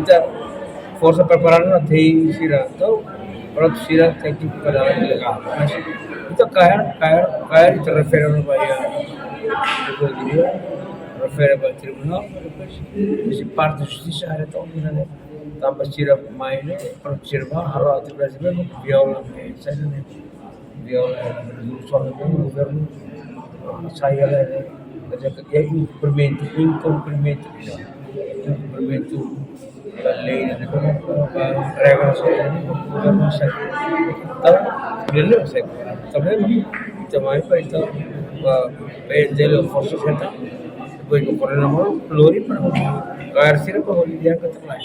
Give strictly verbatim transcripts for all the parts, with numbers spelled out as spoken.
ita forsa preparadu na tei sira, entaun prontu sira tenke prepara ilegál. Mas ita kaer, kaer, kaer ita refere ba iha Kódigu, refere ba tribunál, depois husi parte justisa haree to'ok ona ne'e. Tanba sira mai ne'e, prontu sira ba halo atividade ne'e viola ne'e, sai ne'e. Viola, eh, soalnya governu, ah, sai hela ne'e, quer dizer, ke inkumprimentu, inkumprimentu, inkumprimentu ba lei ne'e, ba regras ne'e, governu sai. Entaun, bele sai. Entaun, ita mai ba, entaun, ba, PNTL forsa senta, depois ba koordena malu, lori para, kaer sira ba hodi di'ak ka lae.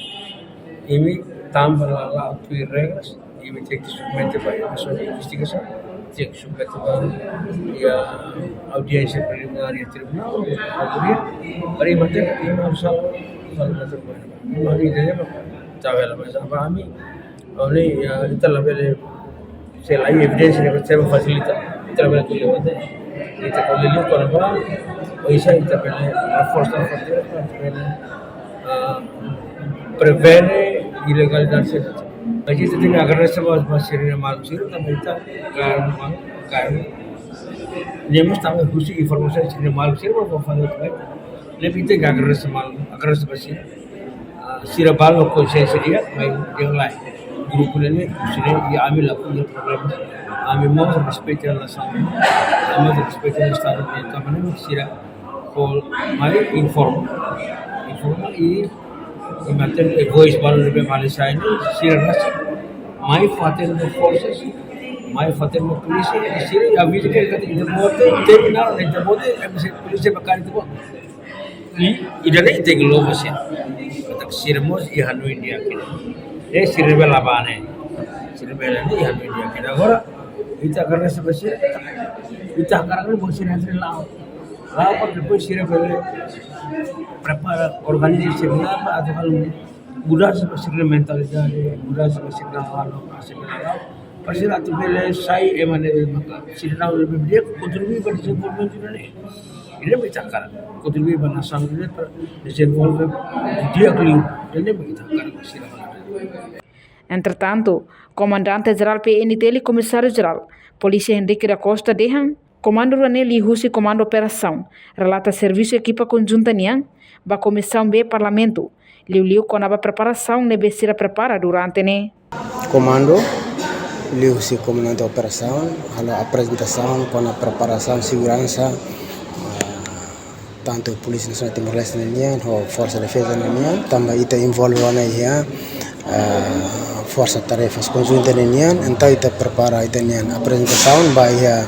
Imi tanba la, la tuir regras, imi tenke submete ba asaun investigasaun, tenke submete ba iha audiénsia preliminár iha tribunál, prokuradór, para imi hatene katak imi harus salva, salva terbaik. Imi ida-ne'e ba, tau hela, mas ba ami, ami, ya, ita labele, se la iha evidénsia ne'ebé fasilita, ita labele ko'alia, ita ko'alia kona-ba oinsá ita bele reforsa fronteira, para bele, ah, prevene ilegalidade sira. Mas ita tenke agradese ba, ba sira-nia maluk sira, tanba ita, kaer, kaer. Ne'e mós tanba husi informasaun sira-nia maluk sira, ba, ba, ba, ba. Ne'ebé ita tenke agradese malu, agradese ba sira. Ah, sira balu konsiénsia di'ak, mai dehan lae. Grupu ne'e, sira, iha ami la iha problema. Ami mós respeita nasaun, ami mós respeita Estadu, tanba ne'e sira, kol mai informa. Informa i, i mantén e voice balu ne'ebé mai sai ne'e, sira rasik. Mai fó hatene ba forsas, mai fó hatene ba polísia, i sira, i aviza katak ita-boot, terminál, ita-boot, e polísia ba kaer ita-boot. I, ida-ne'e tenke louva sira. Katak sira mós iha hanoin di'ak ida. E sira bele bá ne'e. Sira bele ne'e iha hanoin di'ak ida. Agora, ita agradese ba sira, ita hakarak ne'e ba sira entre la'o. La'o para depois sira bele prepara, organiza sira-nia, atu halo mudansa ba sira-nia mentalidade, mudansa ba sira-nia halo, ba sira-nia halo. Para sira atu bele sai ema ne'ebé maka sira-nia halo bele kontribui ba dezenvolvimentu ne'e. Ida-ne'e mak ita hakarak, kontribui ba nasaun ne'e para dezenvolve di'ak liu. Ida-ne'e mak ita hakarak ba sira-nia halo. Entretantu, Komandante Jerál P N T L, Komisáriu Jerál Polísia Henrique da Costa dehan, komandu rua ne'e liuhusi Komandu Operasaun relata servisu ekipa konjunta nian ba Komisaun B Parlamentu, liuliu kona-ba preparasaun ne'ebé sira prepara durante ne'e. Komandu liuhusi Komandante Operasaun halo aprezentasaun kona-ba preparasaun seguransa, ah, tantu Polísia Nasionál Timor-Leste nian ho Forsa Defeza nian, tanba ita envolve ona iha, eh, Forsa Tarefas Konjunta nian, entaun ita prepara ita-nia aprezentasaun ba iha,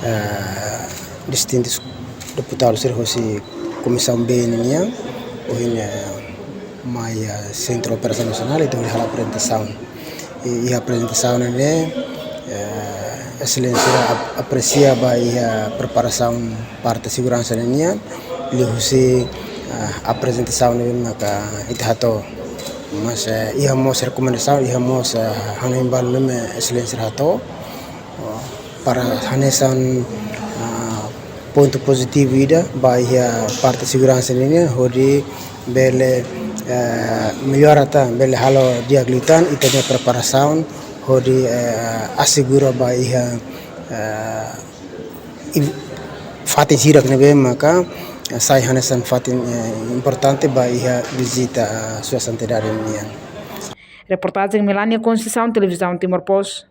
eh, distintus deputadu sira hosi Komisaun B nian, ohin, eh, mai iha Sentru Operasaun Nasionál, ita hodi halo aprezentasaun. I, iha aprezentasaun ne'e, eh, Exelénsia ap-, apresia ba iha preparasaun parte seguransa nian, liuhusi, eh, aprezentasaun ne'e maka ita hato'o. Mas, eh, iha mós rekomendasaun, iha mós, eh, hanoin balu ne'ebé Exelénsia hato'o. Para hanesan, ah, pontu pozitivu ida ba iha parte seguransa nian, hodi bele, eh, mellora tan, bele halo di'ak liután ita-nia preparasaun, hodi, eh, asegura ba iha, eh, in-, fatin sira ne'ebé maka, eh, sai hanesan fatin, eh, importante ba iha vizita, eh, Sua Santidade nian. Reportajen Melania Conceição, Televizaun Timor Post.